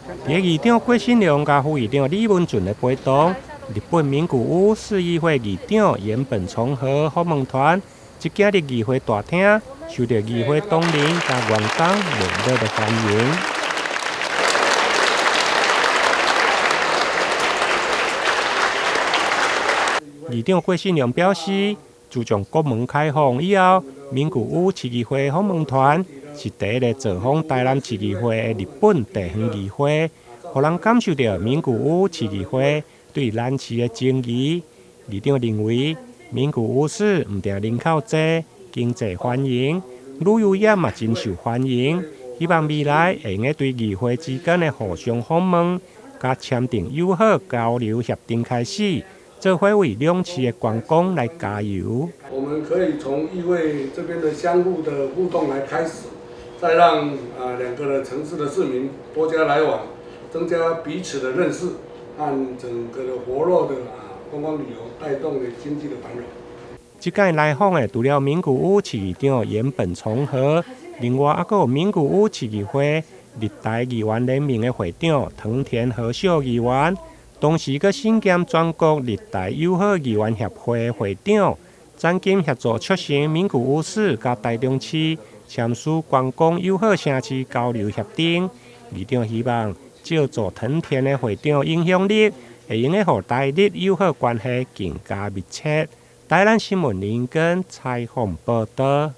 佇議長郭信良佮副議長李文俊的陪同，日本名古屋市議會議長岩本崇和訪問團，這今日議會大廳，受到議會同仁佮員工熱烈的歡迎。議長郭信良表示，自從國門開放以後，名古屋市議會訪問團是第一个造訪台南市議會的日本地方議會，予人感受著名古屋市議會對咱市的情誼。議長認為，名古屋市毋但人口濟、經濟繁榮，旅遊業嘛真受歡迎。希望未來會用得對議會之間的互相訪問，佮簽訂友好交流協定開始，做伙為兩市的觀光來加油。我們可以從議會這邊的相互的互動來開始，再讓兩個的城市的市民多加來往，增加彼此的認識，和整個的活絡的觀光旅遊帶動的經濟的繁榮。這擺來訪的除了名古屋市議長岩本崇和，另外猶閣有名古屋市議會日台議員聯盟的會長藤田和秀議員，同時閣身兼全國日台友好議員協會會長，展金協助促成名古屋市佮台中市簽署觀光友好城市交流協定。議長希望藉助藤田的會長影響力，會用得予台日友好關係更加密切。台南新聞林根採訪報導。